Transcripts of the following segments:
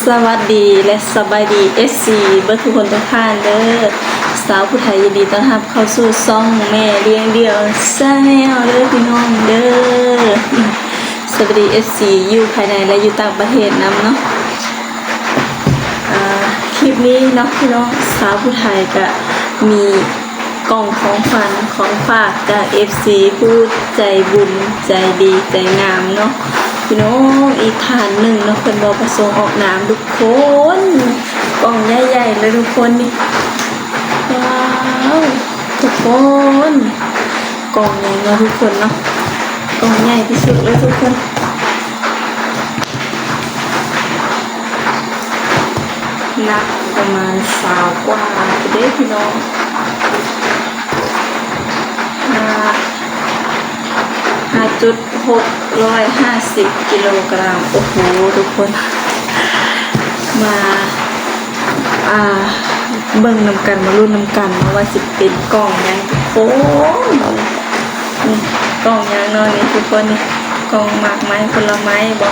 ສະຫວັດດີ ແລະ ສະບາຍດີ ເອັຟຊີ ເບິດທຸກຄົນທຸກທ່ານເດີ. ສາວຜູ້ໄທຍິນດີຕ້ອນຮັບເຂົ້າສູ່ຊ່ອງແມ່ລ້ຽງດ່ຽວ Channel ເດີພີ່ນ້ອງເດີ. ສະຫວັດດີ ເອັຟຊີ ຢູ່ພາຍໃນ ແລະ ຢູ່ຕ່າງປະເທດນຳເນາະ. ອາ ຄລິບນີ້ເນາະພີ່ນ້ອງ ສາວຜູ້ໄທກະມີ ກ່ອງຂອງຂວັນຂອງຝາກຈາກເອັຟຊີຜູ້ໃຈບຸນໃຈດີໃຈງາມເນາະພີ່ນ້ອງ. ອີກທ່ານໜຶ່ງເນາະ ເພິ່ນບໍ່ປະສົງອອກນາມທຸກຄົນ. ກ່ອງໃຫຍ່ໆເລີຍທຸກຄົນນີ້. ວ້າວ ທຸກຄົນ ກ່ອງໃຫຍ່ເນາະທຸກຄົນເນາະ ກ່ອງໃຫຍ່ທີ່ສຸດເລີຍທຸກຄົນ. ໜັກປະມານຊາວກວ່າພຸ້ນເດ້ພີ່ນ້ອງ. ຫ້າ ຫ້າຈຸດຫົກຮ້ອຍຫ້າສິບກິໂລກຣາມ. ໂອ້ໂຫ ທຸກຄົນ ມາ ອ່າ ເບິ່ງນຳກັນ ມາລຸ້ນນຳກັນເນາະ ວ່າຊິເປັນກ່ອງຫຍັງທຸກຄົນ. ນີ້ ກ່ອງຫຍັງເນາະນີ້ທຸກຄົນນີ້ ກ່ອງໝາກໄມ້ຜົນລະໄມ້ບໍ?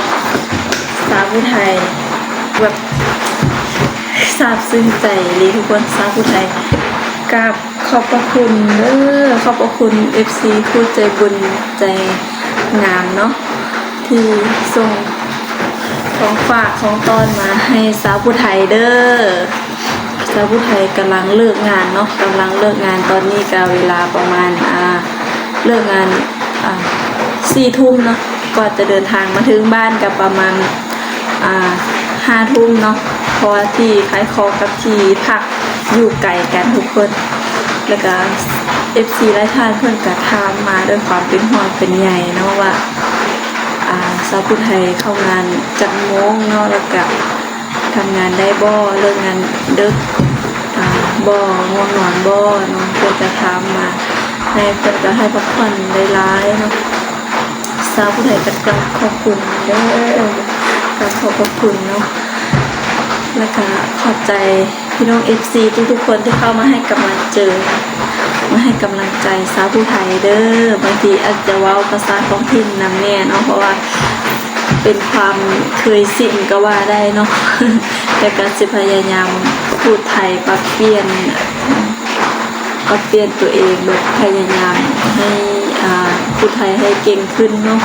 ສາວຜູ້ໄທແບບຊາບຊຶ້ງໃຈອີ່ຫຼີທຸກຄົນ. ສາວຜູ້ໄທກາບຂອບພະຄຸນເດີ ຂອບພະຄຸນເອັຟຊີຜູ້ໃຈບຸນໃຈງາມເນາະ ທີ່ສົ່ງຂອງຝາກຂອງຕ້ອນມາໃຫ້ສາວຜູ້ໄທເດີ. ສາວຜູ້ໄທກຳລັງເລີກງານເນາະ ກຳລັງເລີກງານ. ຕອນນີ້ກະເວລາປະມານ ອ່າ ເລີກງານ ອ່າ ສີ່ທຸ່ມເນາະ ກວ່າຈະເດີນທາງມາເຖິງບ້ານກະປະມານ ອ່າ ຫ້າທຸ່ມເນາະ ເພາະວ່າທີ່ຄ້າຍຄອກັບທີ່ພັກຢູ່ໄກກັນທຸກຄົນ. ແລ້ວກະເອັຟຊີຫຼາຍທ່ານເພິ່ນກະຖາມມາດ້ວຍຄວາມເປັນຫ່ວງເປັນໃຍເນາະວ່າ ອ່າ ສາວຜູ້ໄທເຂົ້າງານຈັກໂມງເນາະ ແລ້ວກະ ທຳງານໄດ້ບໍ່ ເລີກງານເດິກ ອາ ບໍ່ ງ່ວງນອນບໍ່ເນາະ. ເພິ່ນກະຖາມມາ ໃຫ້ ເພິ່ນກະໃຫ້ພັກຜ່ອນຫຼາຍໆເນາະ. ສາວຜູ້ໄທກະກາບຂອບຄຸນເດີ ກາບຂອບພະຄຸນເນາະ ແລ້ວກະຂອບໃຈພີ່ນ້ອງເອັຟຊີທຸກໆຄົນທີ່ເຂົ້າມາໃຫ້ກຳລັງເຈີ ມາໃຫ້ກຳລັງໃຈສາວຜູ້ໄທເດີ. ບາງທີອາດຈະເວົ້າພາສາທ້ອງຖິ່ນນຳແດ່ເນາະ ເພາະວ່າ ເປັນຄວາມເຄີຍຊິນກໍວ່າໄດ້ເນາະ ແຕ່ກໍຊິພະຍາຍາມພູດໄທ ປັບປ່ຽນ ປັບປ່ຽນຕົວເອງ ແບບພະຍາຍາມໃຫ້ ອ່າ ພູດໄທໃຫ້ເກັ່ງຂຶ້ນເນາະ.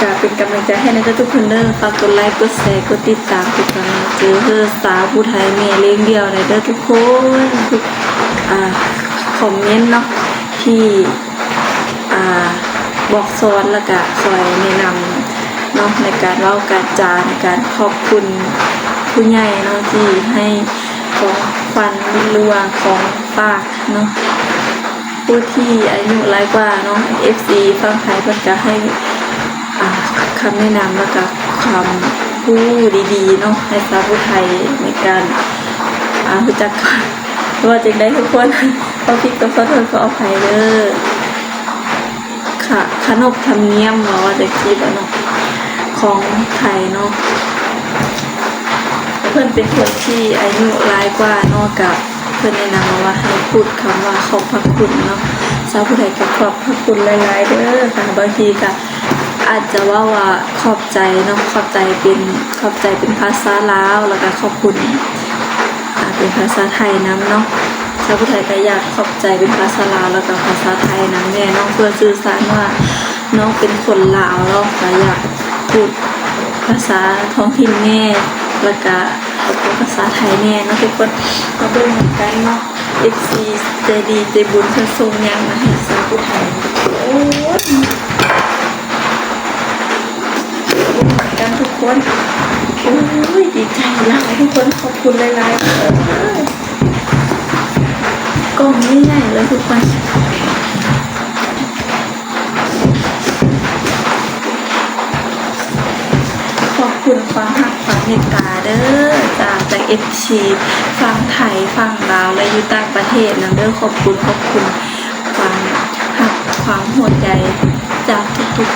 ກໍເປັນກຳລັງໃຈໃຫ້ນຳເດີທຸກຄົນເດີ. ຝາກກົດໄລ ກົດແຊ ກົດຕິດຕາມ ເປັນກຳລັງໃຈໃຫ້ສາວຜູ້ໄທແມ່ລ້ຽງດ່ຽວແດ່ເດີທຸກຄົນ. ອ່າ ຄອມເມັນເນາະ ທີ່ ອ່າ ບອກສອນ ແລ້ວກະຄອຍແນະນຳເນາະ ໃນການເວົ້າການຈາ ໃນການຂອບຄຸນຜູ້ໃຫຍ່ເນາະ ທີ່ໃຫ້ຂອງຂວັນ ຫຼືວ່າຂອງຝາກເນາະ. ຜູ້ທີ່ອາຍຸຫຼາຍກວ່າເນາະ ເອັຟຊີຝັ່ງໄທເພິ່ນກະໃຫ້ ອ່າ ຄຳແນະນຳ ແລ້ວກະຄວາມຮູ້ດີໆເນາະ ໃຫ້ສາວຜູ້ໄທໃນການ ອ່າ ຮູ້ຈັກ ວ່າຈັ່ງໃດທຸກຄົນ ເວົ້າຜິດກໍຂໍໂທດຂໍອະໄພເດີ. ຂະ ຂະໜົບທຳນຽມ ເວົ້າວ່າຈັ່ງຊີ້ບໍເນາະ ຂອງໄທເນາະ ເພິ່ນເປັນຄົນທີ່ອາຍຸຫຼາຍກວ່າເນາະ ກະເພິ່ນແນະນຳມາວ່າໃຫ້ພູດຄຳວ່າຂອບພະຄຸນເນາະ. ສາວຜູ້ໄທກໍຂອບພະຄຸນຫຼາຍໆເດີ. ບາງທີກະອາດຈະເວົ້າວ່າຂອບໃຈເນາະ ຂອບໃຈເປັນ ຂອບໃຈເປັນພາສາລາວ ແລ້ວກະຂອບຄຸນ ອ່າ ເປັນພາສາໄທນຳເນາະ. ສາວຜູ້ໄທກໍຢາກຂອບໃຈເປັນພາສາລາວ ແລ້ວກໍພາສາໄທນຳແດ່ເນາະ ເພື່ອສື່ສານວ່ານ້ອງເປັນຄົນລາວເນາະ ກໍຢາກພູດພາສາທ້ອງຖິ່ນແດ່ ແລ້ວກໍພາສາໄທແດ່ເນາະທຸກຄົນ. ມາເບິ່ງນຳກັນເນາະ ເອັຟຊີໃຈດີໃຈບຸນເພິ່ນສົ່ງຫຍັງມາໃຫ້ສາວຜູ້ໄທ. ໂອ້ຍ ເບິ່ງນຳກັນທຸກຄົນ. ໂອ້ຍ ດີໃຈຫຼາຍທຸກຄົນ ຂອບຄຸນຫຼາຍໆເດີ. ກ່ອງໃຫຍ່ໆເລີຍທຸກຄົນ. ຂອບຄຸນຄວາມຮັກຄວາມເມດຕາເດີ ຈາກ ຈາກເອັຟຊີຝັ່ງໄທ ຝັ່ງລາວ ແລະ ຢູ່ຕ່າງປະເທດນຳເດີ. ຂອບຄຸນ ຂອບຄຸນຄວາມຮັກຄວາມຫົວໃຈຈາກທຸກ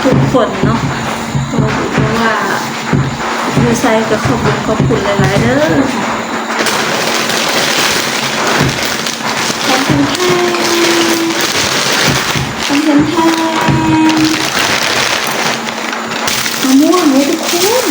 ໆ ທຸກໆຄົນເນາະ ບໍ່ວ່າຢູ່ໃສກໍຂອບບຸນຂອບຄຸນຫຼາຍໆເດີ. ຂອບຄຸນແທ້ ຂອບຄຸນແທ້ ມະມ່ວງເດ້ທຸກຄົນ.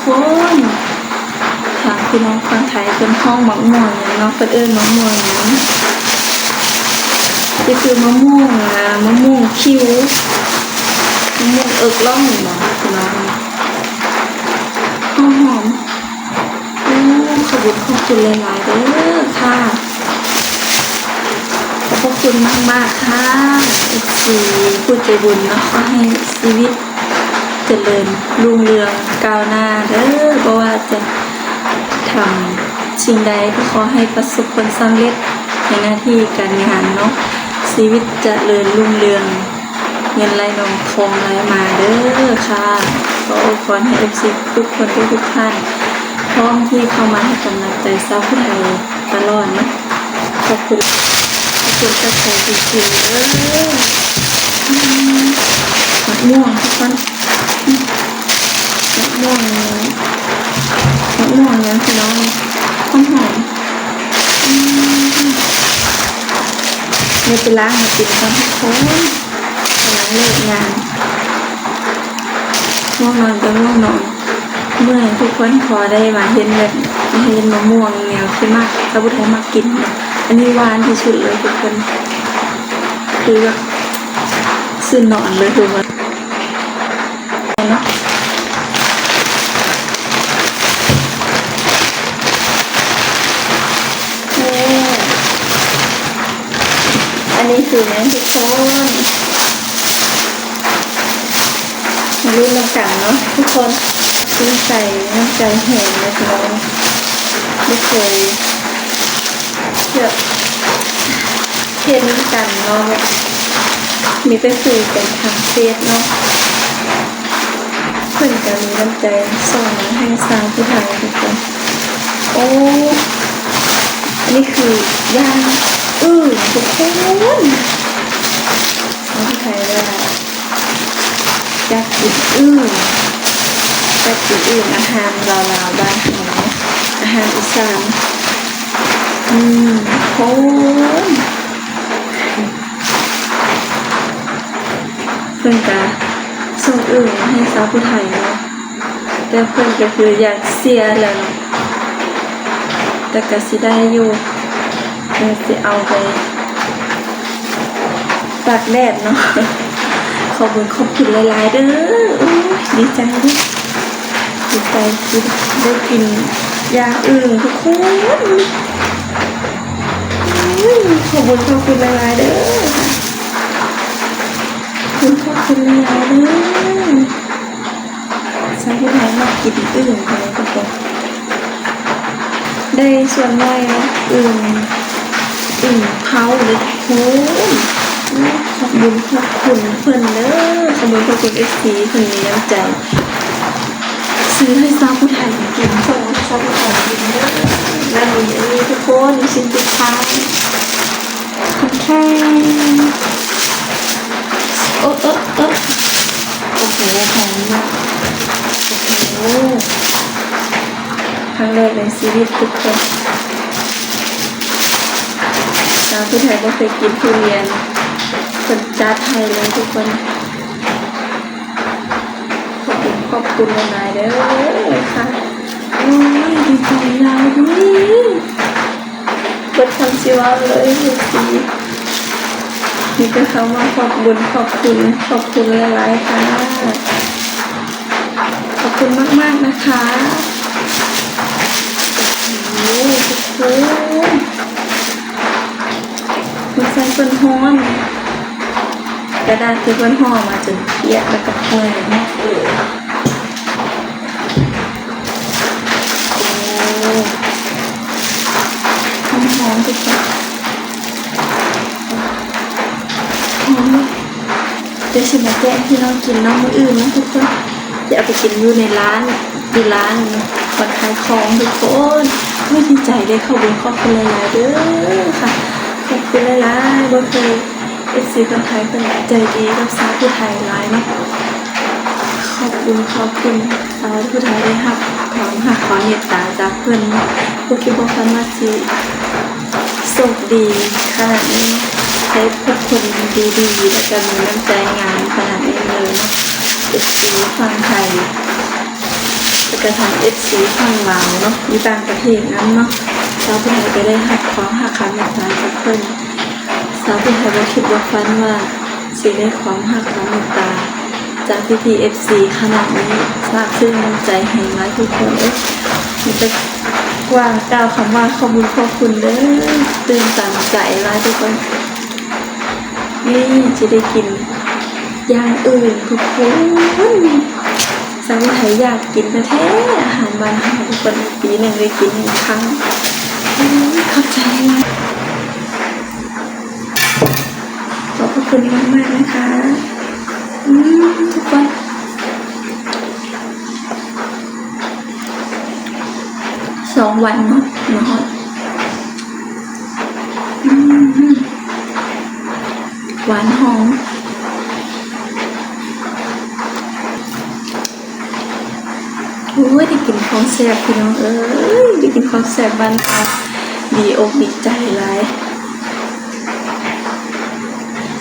ຄົນ ທາງພີ່ນ້ອງຝັ່ງໄທເພິ່ນຮ້ອງໝາກມ່ວງຫຍັງເນາະ ເພິ່ນເອີ້ນໝາກມ່ວງຫຍັງ? ກໍຄືໝາກມ່ວງ ອາ ໝາກມ່ວງຄິວ ໝາກມ່ວງເອິກລ່ອງບໍພີ່ນ້ອງ? ຫອມໆ. ໂອ້ ຂອບຄຸນ ຂອບຄຸນຫຼາຍໆເດີຄ່ະ. ຂອບພະຄຸນມາກໆຄ່ະ ເອັຟຊີ ຜູ້ໃຈບຸນເນາະ. ຂໍໃຫ້ຊີວິດຈະເລີນຮຸ່ງເຮືອງກ້າວໜ້າເດີ. ບໍ່ວ່າຈະທຳສິ່ງໃດ ກໍຂໍໃຫ້ປະສົບຜົນສຳເລັດໃນໜ້າທີ່ການງານເນາະ. ຊີວິດຈະເລີນຮຸ່ງເຮືອງ ເງິນໄຫຼນອງທອງໄຫຼມາເດີຄ່ະ. ຂໍອວຍພອນໃຫ້ເອັຟຊີທຸກຄົນທຸກໆທ່ານ ພ້ອມທີ່ເຂົ້າມາໃຫ້ກຳລັງໃຈຊາວຜູ້ໄທຕະຫຼອດເນາະ. ຂອບຄຸນ ຂອບຄຸນຈາກໃຈຈິງໆເດີ. ອືມ ໝາກມ່ວງທຸກຄົນ ອືມ ໝາກມ່ວງ ໝາກມ່ວງຫຍັງພີ່ນ້ອງ ຫອມໆ. ອືມ ດຽວໄປລ້າງມາກິນກ່ອນທຸກຄົນ. ກຳລັງເລີກງານ ງ່ວງນອນກໍງ່ວງນອນ ເມື່ອຍທຸກຄົນ. ພໍໄດ້ມາເຫັນແບບ ເຫັນມະມ່ວງແນວທີ່ມັກ ຊາວຜູ້ໄທມັກກິນເນາະ. ອັນນີ້ຫວານທີ່ສຸດເລີຍທຸກຄົນ ຄືແບບຊື່ນນອນເລີຍ ຄືວ່າ ເນາະ. ໂອ້ ອັນນີ້ຄືຫຍັງທຸກຄົນ? ມາລຸ້ນນຳກັນເນາະທຸກຄົນ. ຊື່ນໃຈ ນ້ຳໃຈຫອມເລີຍພີ່ນ້ອງ. ບໍ່ເຄີຍ ແບບເຫັນກັນເນາະ ແບບມີແຕ່ຄຸຍກັນທາງເຟສເນາະ. ເພິ່ນກໍມີນ້ຳໃຈສົ່ງມາໃຫ້ຊາວຜູ້ໄທທຸກຄົນ. ໂອ້ ອັນນີ້ຄືຢ່າງອື່ນທຸກຄົນ. ຊາວຜູ້ໄທວ່າ ຢາກກິນອຶ່ງ ຢາກກິນອຶ່ງ ອາຫານລາວໆ ບ້ານເຮົາເນາະ ອາຫານອີສານ. ອືມ ໂອ້ ເພິ່ນກະສົ່ງອຶ່ງມາໃຫ້ຊາວຜູ້ໄທເນາະ ແຕ່ເພິ່ນກໍຄືຢາກເສຍແລ້ວເນາະ ແຕ່ກໍຊິໄດ້ຢູ່ ເພິ່ນຊິເອົາໄປ ຕາກແດດເນາະ. ຂອບຄຸນ ຂອບຄຸນຫຼາຍໆເດີ. ໂອ້ຍ ດີໃຈເດີ ດີໃຈທີ່ໄດ້ກິນຢ່າງອື່ນທຸກຄົນ. ໂອ້ຍ ຂອບຄຸນ ຂອບຄຸນຫຼາຍໆເດີ. ຂອບຄຸນ ຂອບຄຸນຫຼາຍໆເດີ. ຊາວຜູ້ໄທມັກກິນອຶ່ງເນາະທຸກຄົນ ໄດ້ສ່ວນໜ້ອຍເນາະ ອຶ່ງ ອຶ່ງເຜົາເດ້ທຸກຄົນ. ຂອບບຸນຂອບຄຸນເພິ່ນເດີ ຂອບບຸນຂອບຄຸນເອັຟຊີ ເພິ່ນມີນ້ຳໃຈຊື້ໃຫ້ຊາວຜູ້ໄທກິນ ສົ່ງໃຫ້ຊາວຜູ້ໄທກິນເດີ. ແລ້ວມີອັນນີ້ທຸກຄົນ ຊິນປິດທ້າຍ ແທງ ໂອ້ ໂອ້ ໂອ້ ໂອ້ໂຫ ຫອມມາກ ໂອ້ໂຫ ຄັ້ງແລກໃນຊີວິດທຸກຄົນ. ສາວຜູ້ໄທບໍ່ເຄີຍກິນທຸລຽນ ເພິ່ນຈັດໃຫ້ເລີຍທຸກຄົນ. ຂອບຄຸນ ຂອບຄຸນຫຼາຍໆເດີຄ່ະ. ໂອ້ຍ ດີໃຈຫຼາຍເດີ. ເບິດຄຳຊິເວົ້າເລີຍ ເອັຟຊີ ມີແຕ່ຄຳວ່າຂອບບຸນ ຂອບຄຸນ ຂອບຄຸນຫຼາຍໆຄ່ະ. ຂອບຄຸນມາກໆນະຄະ. ໂອ້ໂຫ ທຸກຄົນ ມັນໃສ່ເພິ່ນຮ້ອນ ກະດາດທີ່ເພິ່ນຫໍ່ມາຈົນປຽກ ແລ້ວກໍເປື່ອຍເນາະ. ໂອ້ ຫອມໆ ທຸກຄົນ ຫອມເນາະ. ດຽວຊິມາແກະໃຫ້ພີ່ນ້ອງກິນເນາະ ມື້ອື່ນເນາະທຸກຄົນ. ຈະເອົາໄປກິນຢູ່ໃນຮ້ານ ຢູ່ຮ້ານບ່ອນຂາຍຂອງທຸກຄົນ. ໂອ້ຍ ດີໃຈເດ້ ຂອບຄຸນ ຂອບຄຸນຫຼາຍໆເດີຄ່ະ. ຂອບຄຸນຫຼາຍໆ ບໍ່ເຄີຍ ເອັຟຊີຄົນໄທເພິ່ນໃຈດີກັບຊາວຜູ້ໄທຫຼາຍເນາະ. ຂອບຄຸນ ຂອບຄຸນຊາວຜູ້ໄທໄດ້ຮັບຄວາມຮັກຄວາມເມດຕາຈາກເພິ່ນເນາະ. ບໍ່ຄິດບໍ່ຝັນວ່າຊິໂຊກດີຂະໜາດນີ້ ໄດ້ພົບຄົນດີໆ ແລ້ວກໍມີນ້ຳໃຈງາມຂະໜາດນີ້ເລີຍເນາະ. ເອັຟຊີຝັ່ງໄທ ໄປ ກະທັງເອັຟຊີຝັ່ງລາວເນາະ ຢູ່ຕ່າງປະເທດນຳເນາະ ສາວຜູ້ໄທກະໄດ້ຮັບຄວາມຮັກຄວາມເມດຕາຈາກເພິ່ນ. ສາວຜູ້ໄທບໍ່ຄິດບໍ່ຝັນວ່າຊິໄດ້ຄວາມຮັກຄວາມເມດຕາຈາກພີ່ໆເອັຟຊີຂະໜາດນີ້. ຊາບຊຶ້ງໃນໃຈແຮງຫຼາຍທຸກຄົນເອີຍ. ມີແຕ່ວ່າກ່າວຄຳວ່າຂອບບຸນຂອບຄຸນເດີ ຕື່ນຕັນໃຈຫຼາຍທຸກຄົນ. ນີ້ຈະໄດ້ກິນຢ່າງອື່ນທຸກຄົນ. ສາວຜູ້ໄທຢາກກິນແທ້ໆ ອາຫານບ້ານເຮົາທຸກຄົນ ປີໜຶ່ງໄດ້ກິນໜຶ່ງຄັ້ງ. ຂອບໃຈຫຼາຍ ຂອບພະຄຸນມາກໆນະຄະ. ອືມ ທຸກຄົນ ສອງວັນເນາະ ມາຮອດ ອືມ ຫວານຫອມ. ໂອ້ຍ ໄດ້ກິນຂອງແຊບພີ່ນ້ອງເອີຍ ໄດ້ກິນຂອງແຊບບ້ານເຮົາ ດີອົກດີໃຈຫຼາຍ.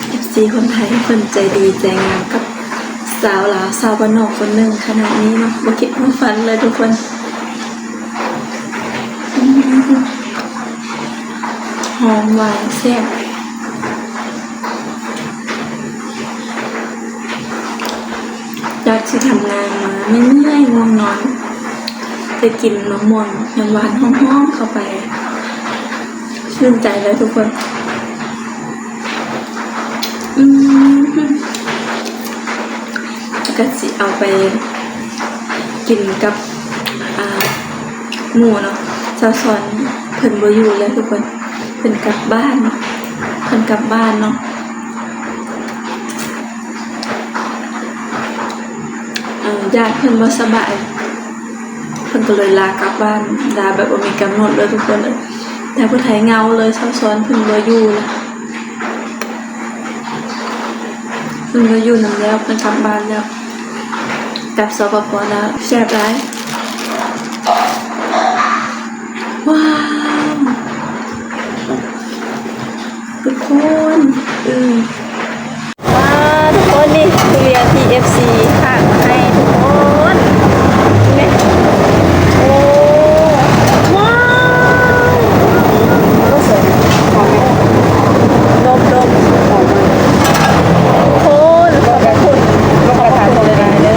ເອັຟຊີຄົນໄທເພິ່ນໃຈດີໃຈງາມກັບສາວລາວ ສາວບ້ານນອກຄົນໜຶ່ງຂະໜາດນີ້ເນາະ ບໍ່ຄິດບໍ່ຝັນເລີຍທຸກຄົນ. ອືມ ຫອມຫວານແຊບ. ຈາກທີ່ທຳງານມາເມື່ອຍໆ ງ່ວງນອນ ໄດ້ກິນໝາກມ່ວງນ້ຳຫວານຫອມໆເຂົ້າໄປ ຊື່ນໃຈເລີຍທຸກຄົນ. ອືມ ແລ້ວກະຊິເອົາໄປກິນກັບ ອ່າ ໝູ່ເນາະ. ສາວສອນເພິ່ນບໍ່ຢູ່ແລ້ວທຸກຄົນ ເພິ່ນກັບບ້ານ ເພິ່ນກັບບ້ານເນາະ. ເອີ ຍາດເພິ່ນບໍ່ສະບາຍ ເພິ່ນກະເລີຍລາກັບບ້ານ ລາແບບບໍ່ມີກຳນົດເລີຍທຸກຄົນເອີຍ. ແຕ່ຜູ້ໄທເຫງົາເລີຍ ສາວສອນເພິ່ນບໍ່ຢູ່ລະ ເພິ່ນບໍ່ຢູ່ນຳແລ້ວ ເພິ່ນກັບບ້ານແລ້ວ ກັບ ສປປ ລາວ. ແຊບຫຼາຍ ວ້າວ ທຸກຄົນ ອືມ ວ້າວ ທຸກຄົນ ນີ້ທຸລຽນທີ່ເອັຟຊີຝາກມາໃຫ້ທຸກຄົນ ເຫັນໄໝ? ໂອ້ ວ້າວ ໂອ້ ຫອມ ດົມໆ ຫອມ ທຸກຄົນ ຂອບພະຄຸນ ຂອບພະຄຸນຫຼາຍໆເດີ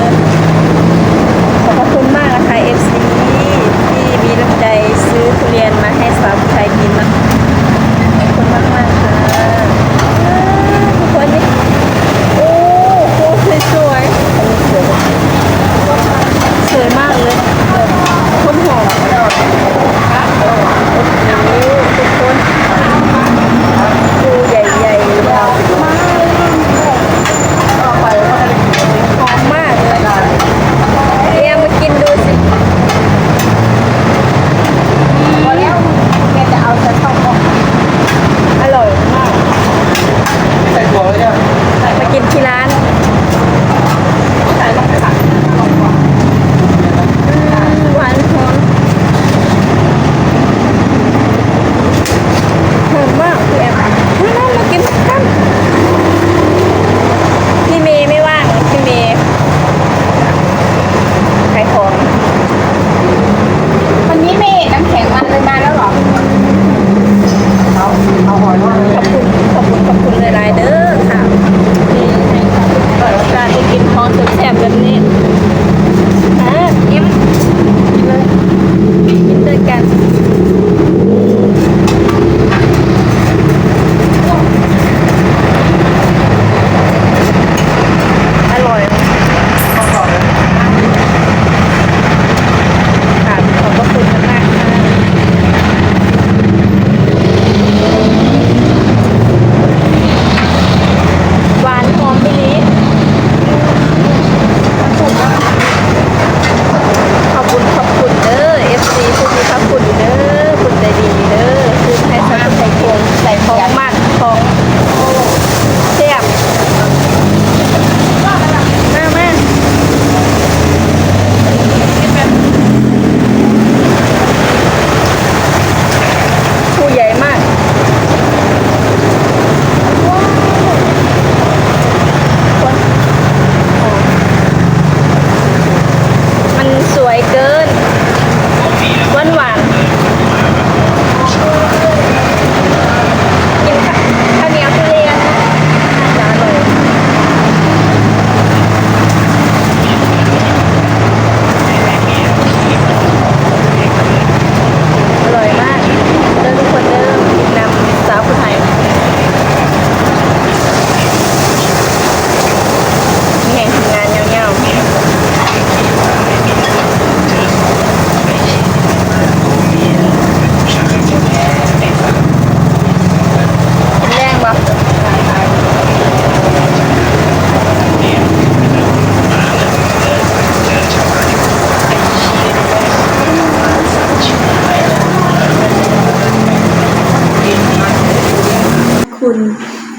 ຂອບພະຄຸນມາກນະຄະ ເອັຟຊີ ທີ່ມີນ້ຳໃຈຊື້ທຸລຽນມາໃຫ້ສາວຜູ້ໄທກິນເນາະ. ຂອບຄຸນມາກໆ ຄ່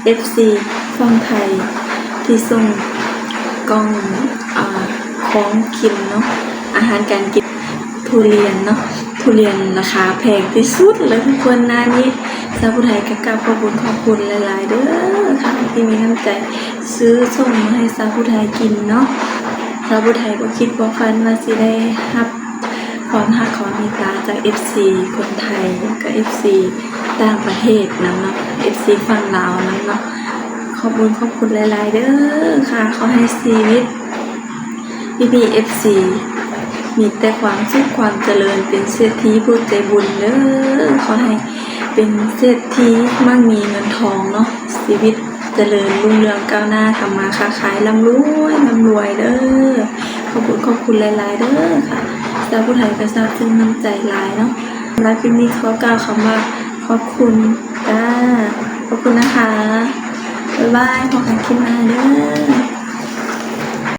ເອັຟຊີຝັ່ງໄທທີ່ສົ່ງກ່ອງ ອາ ຂອງກິນເນາະ ອາຫານການກິນ ທຸລຽນເນາະ ທຸລຽນລາຄາແພງທີ່ສຸດເລີຍທຸກຄົນ. ໜ້ານີ້ສາວຜູ້ໄທກໍກາບຂອບຄຸນຂອບຄຸນຫຼາຍໆເດີ ທີ່ມີນ້ຳໃຈຊື້ສົ່ງມາໃຫ້ສາວຜູ້ໄທກິນເນາະ. ສາວຜູ້ໄທບໍ່ຄິດບໍ່ຝັນວ່າຊິໄດ້ຮັບຄວາມຮັກຄວາມເມດຕາຈາກເອັຟຊີຄົນໄທ ແລະກໍເອັຟຊີຕ່າງປະເທດນຳເນາະ ເອັຟຊີຝັ່ງລາວນຳເນາະ. ຂອບຄຸນຂອບຄຸນຫຼາຍໆເດີຄ່ະ. ຂໍໃຫ້ຊີວິດ ພີ່ໆເອັຟຊີ ມີແຕ່ຄວາມສຸກຄວາມຈະເລີນ ເປັນເສດຖີຜູ້ໃຈບຸນເດີ. ຂໍໃຫ້ເປັນເສດຖີໝັ້ງມີເງິນທອງເນາະ ຊີວິດຈະເລີນຮຸ່ງເຮືອງກ້າວໜ້າ ທຳມາຄ້າຂາຍລ່ຳລວຍລ່ຳລວຍເດີ. ຂອບຄຸນຂອບຄຸນຫຼາຍໆເດີຄ່ະ. ສາວຜູ້ໄທກໍຊາບຊຶ້ງນ້ຳໃຈຫຼາຍເນາະ. ສຳລັບຄລິບນີ້ຂໍກ່າວຄຳວ່າຂອບຄຸນຈ້າ. ຂອບຄຸນນະຄະ. ບາຍບາຍ. ພົບກັນຄລິບໜ້າເດີ.